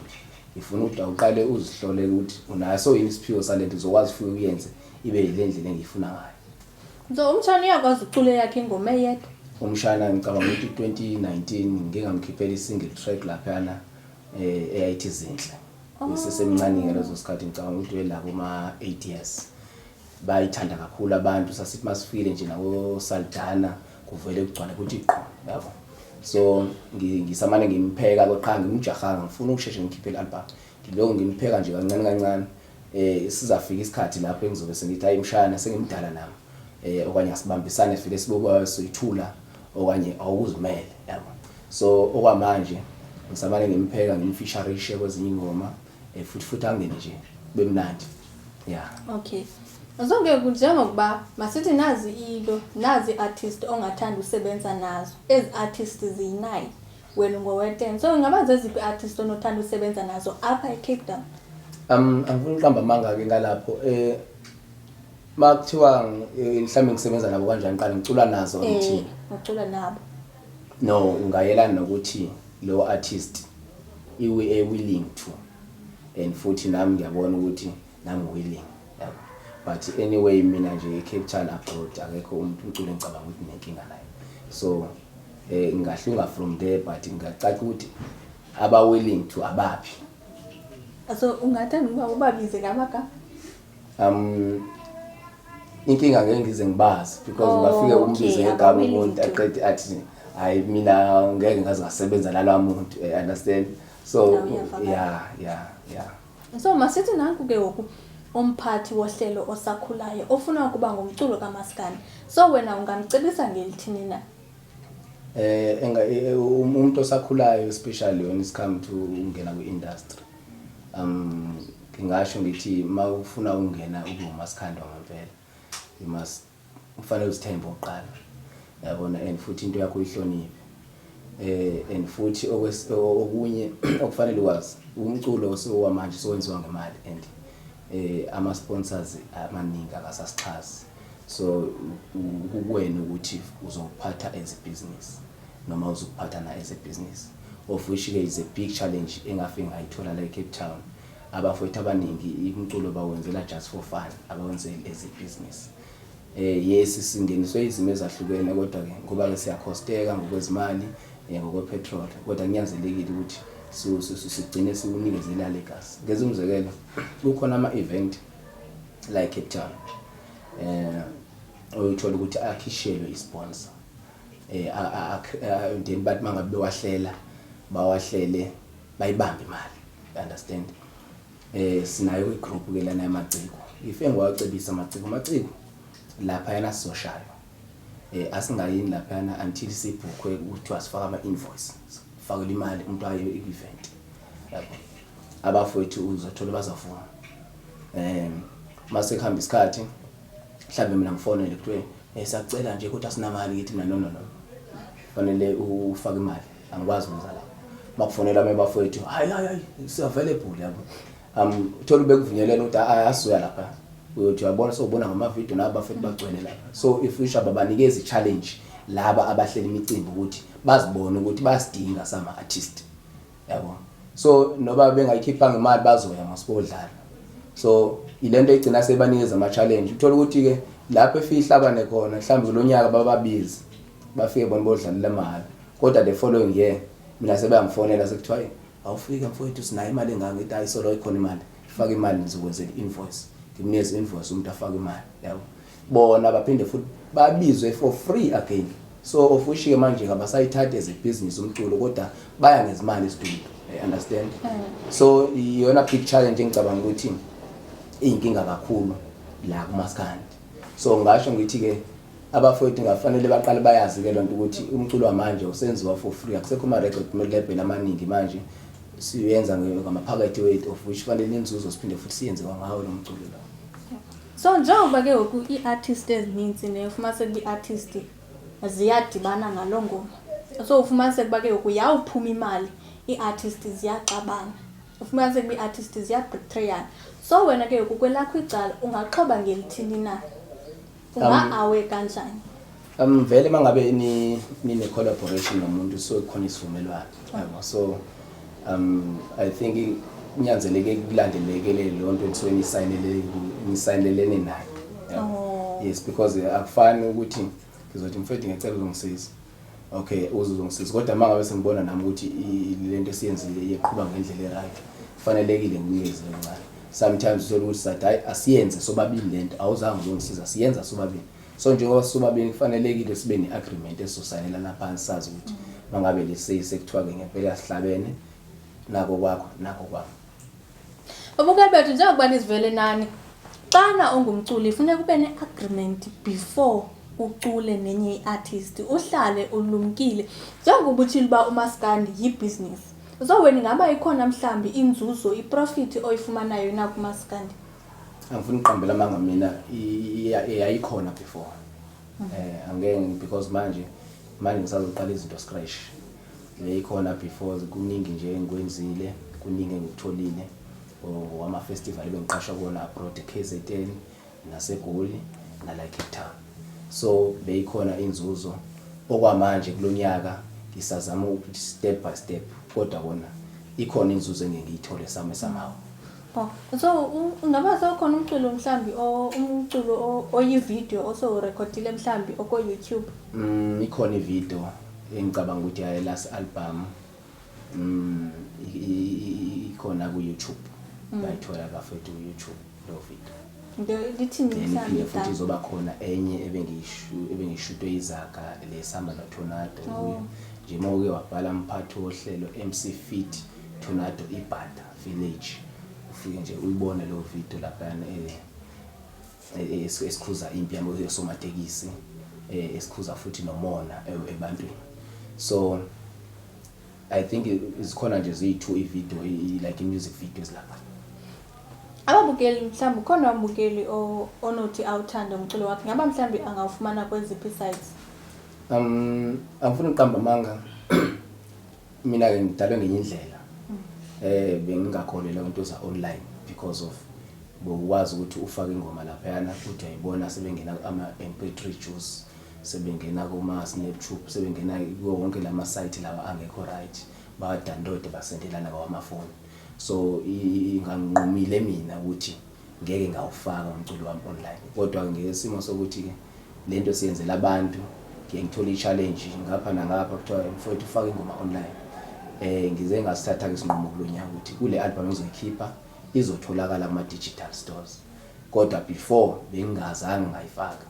Ngifuna ukuthi awuqale uzihlole ukuthi unaso yini isiphiwo salento, uzokwazi ufike uyenze ibe yile ndlela engiyifuna ngayo. So umtshana uyakwazi ukucula eyakhe ingoma eyedwa? Umshana ngicabanga ukuthi 2019 ngike ngamkhiphela i-single track laphayana, eyayithi Zinhle. Ngisesemncane ngaleso sikhathi, ngicabanga ukuthi welabo ma 8 years. Bayithanda kakhulu abantu, sasithi masifikile nje nako Saldana kuvele kugcwale kuthi qhu, yabo. So ngisamane ngimpheka koqha, ngimjahanga, ngifuna ukusheshe ngikhiphe i-album. Ngiloko ngimpheka nje kancane kancane, sizafika isikhathi lapho engizobe sengithi hayi mshana, sengimdala nami, okanye asibambisane sivele sibe soyithula okanye awukuzimele, yabo. So okwamanje ngisamane ngimpheka, ngimfeaturishe kwezinye ingoma, futhi angene nje bemnandi, yeah. Okay. So ke njengokuba masithi nazi into, nazi artist ongathanda usebenza nazo. Ezi artist ziyi-9, wena ungowe-10. So ingaba zeziphi artist onothanda usebenza nazo apha eCape Town? Angifuni ukuqamba amanga ke ngalapho. Makuthiwa mhlambe ngisebenza nabo kanjani, qala ngicula nazo ngithini? Ucula nabo. No, ungayelana nokuthi lo artist iwe willing to, and futhi nami ngiyabona ukuthi nami willing, yabo. But anyway mina nje eCape Town abroad akekho umuntu umculo engicabanga ukuthi nenkinga naye. So ngingahlunga from there, but ngingacaca ukuthi aba willing to abaphi. So ungathanda ukuba ubabize ngamagama? Inkinga ngeke ngize ngibazi because ungafike umbize ngegama Aba-willing umuntu to. aqede athi hayi mina ngeke ngaze ngasebenza nalowa muntu, understand? So No, uyavakala. yeah. So masithi nanku ke ngoku umphathi wohlelo osakhulayo ofuna ukuba ngumculo kaMaskandi. So wena ungamcebisa ngelithini na? Umuntu osakhulayo, especially when it's come to ungena kwi-industry, ngingasho ngithi mawufuna ukungena ube umaskandi wangempela, you must ufanele uzithembe oqala, yabona, and futhi into yakho uyihloniphe. And futhi okunye okufanele ukwazi, umculo sowamanje sowenziwa ngemali, and ama sponsors amaningi akasasixhasi. So kukuwena ukuthi uzokuphatha as a business noma uzokuphatha na as a business, of which ke is a big challenge engafike ngayithola la eCape Town. Abafowethu abaningi umculo bawenzela just for fun, abawenzeli as a business. Yes, singeniswe izimo ezahlukene, kodwa ke ngoba ke siyakhosteka ngokwezimali, ngokwepetrol, kodwa kunyanzelekile ukuthi sigcine siwunikezela legacy. Ngenza umzekelo, kukhona ama event la eCape Town. Uyithola ukuthi akhishelwe isponsor, then bathi mangabe bewahlela, bawahlele bayibambe imali, you understand? Sinayo igroup ke lana yamaciko. If engiwacebisa amaciko, amaciko lapha yana sizoshaywa, asingayini lapha until sibhukhwe kuthiwa sifaka ama invoice, sifakele imali umuntu aye i-event yabo. Abafowethu uzothola bazavuma, mase kuhamba isikhathi, mhlambe mina ngifonele, kuthiwe siyacela nje kodwa sinamali. Ngithi mina, "No, no, no, fanele ufake imali, angikwazi ukuza lapho." Makufonela abanye bafowethu, "Hayi, hayi, hayi, si available," yabo. Uthola ubekuvunyelela ukuthi asizoya lapha, uyothi uyabona sowubona ngamavidiyo nabo bafethu bagcwele lapha. So if usho babanikeza i-challenge laba abahlela imicimbi ukuthi bazibone ukuthi bayasidinga sama artist, yabo. So noba bengayikhiphanga imali, bazoya masibodlala. So ilento igcina sebanikeza ama-challenge. Uthola ukuthi-ke lapho efika ihlabane khona, mhlawumbe kulo nyaka bababizi, bafike bona bodlalela mahhala, kodwa the following year mina sebeyangifonela, sekuthiwa, "Hayi, awufike mfowethu, sinayo imali engaka." Ngithi, "Hayi, solo ikhona imali, faka imali, ngizokwenzela i-invoice." Ngimnikeze i-invoice, umuntu afake imali, yabo. Bona baphinde futhi babizwe for free again. So of which-ke manje abasayithathi as a business umculo, kodwa baya ngezimali estudio, you understand? So iyona big challenge engicabanga ukuthi iyinkinga kakhulu la kumaskandi. So ngasho ngithi-ke abafowethu ngafanele baqale bayazi-ke loo nto ukuthi umculo wamanje usenziwa for free, akusekho ama-record label amaningi manje, siyenza ngamaphakethe wethu, of which fanele inzuzo siphinde futhi siyenze kwangawo lo mculo lo. So njengoba ke ngoku ii-artist ezinintsi, ne, ufumaniseke uba ii-artist ziyadibana ngaloo ngoma, so ufumaniseke uba ke ngoku yawuphuma imali, ii-artist ziyaxabana, ufumaniseke uba ii-artist ziyabetrayana. So wena ke ngoku kwelakho icala ungaxhoba ngelithini na? Unga-awe kanjani? Vele mangabe ni nine collaboration nomuntu, so khona isivumelwano, yabo. So I think kunyanzeleke kulandelekele leyo nto enisuke nisayinelene nayo, yabo. Yes, because akufani ukuthi ngizothi, "Mfethu, ngiyacela uzongisiza." Okay, uzongisiza, kodwa mangabe sengibona nami ukuthi lento esiyenzile iyeqhuba ngendlela e-right, kufanelekile nginikeze kancane. Sometimes uthola ukuthi sathi, "Hayi, asiyenze sobabili lento, awuzange uzongisiza, siyenza sobabili." So njengoba sobabili, kufanelekile sibe ne-agreement esizosayinelana phansi, sazi ukuthi mangabe lesi sekuthiwa-ke ngempela sihlabene, nako kwakho, nako kwami. Babukeli bethu, njengokuba nizivele nani, xana ungumculi funeka ube ne-agreement before ucule nenye i-artist, uhlale ulumkile. Njengoba utshile uba umaskandi yibhizinisi, so wena ingaba ikhona mhlawumbi inzuzo, iprofit oyifumanayo na kumaskandi? Angifuni ukuqambela amanga, mina yayikhona before, angeke, because manje ngisazoqala izinto scratch. Yayikhona before, kuningi nje engikwenzile, kuningi engikutholile ngokwama-festival ebengiqashwa kuwona abroad, KZN naseGoli nala Cape Town. So beyikhona inzuzo. Okwamanje kulonyaka ngisazama ukuthi step by step, kodwa kona ikhona inzuzo engeke ngiyithole same somehow. Oh, so ungaba sewukhona umculo mhlambi umculo oyi-video osowurekhodile mhlambi oko-YouTube? Ikhona ivideo engicabanga ukuthi yaye last album, ikhona ku YouTube, bayithola bafethu ku YouTube lo video. Lithini Then mhlambi iphinde futhi igama? izoba khona enye ebengishutwe izaga lesihamba noTornado kuyo nje. Uma uke wabhala mphathi wohlelo MC Fit Tornado Ibhada Village, ufike nje uyibone leyo video laphayana, esikhuza impi yami yosomatekisi, esikhuza futhi nomona ebantwini. So I think zikhona nje ziyi-two i-video, like i-music videos lapha. Ababukeli, mhlawumbi ukhona umbukeli onothi awuthande umculo wakhe, ngaba mhlawumbi angawufumana kweziphi sites? Angifuni ukuqamba amanga, mina ke ngidalwe ngenye indlela. Bengingakholelwa into za online because of bokwazi ukuthi ufake ingoma laphayana, uthi uyayibona sebengena ama MP3 juice, sebengena kuma SnapTube, sebengena kuwo wonke lama site lawa angekho right, ba download, basendelana ngawamafoni. So nganginqumile mina ukuthi ngeke ngawufaka umculo wami online, kodwa ngesimo sokuthi ke lento siyenzela abantu, ngiye ngithole i-challenge ngapha nangapha, kuthiwa, "Mfowethu, ufake ingoma online." Ngize ngasithatha ke isinqumo kulonyaka ukuthi kule album engizoyikhipha izotholakala kuma digital stores. Kodwa before bengingazange ngayifaka.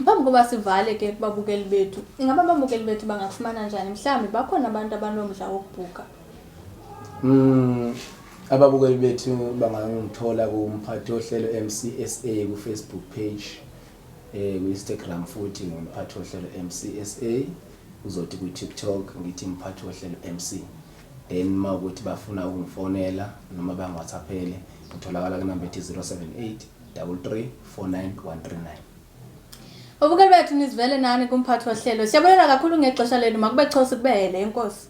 Phambi koba sivale ke kubabukeli bethu, ingaba ababukeli bethu bangakufumana njani? Mhlawumbi bakhona abantu abanomdla wokubhuka. Ababukeli bethu bangangithola kumphathi wohlelo MCSA ku Facebook page, ku Instagram futhi ngumphathi wohlelo MCSA, uzothi ku TikTok ngithi mphathi wohlelo MC. Then mawukuthi bafuna ukungifonela noma bangiWhatsAppele, ngitholakala kunamba ethi 078 33 49139. Babukeli bethu, nizivele nani kumphathi wohlelo. Siyabulela kakhulu ngexesha lenu. Makube chosi kubele. Enkosi.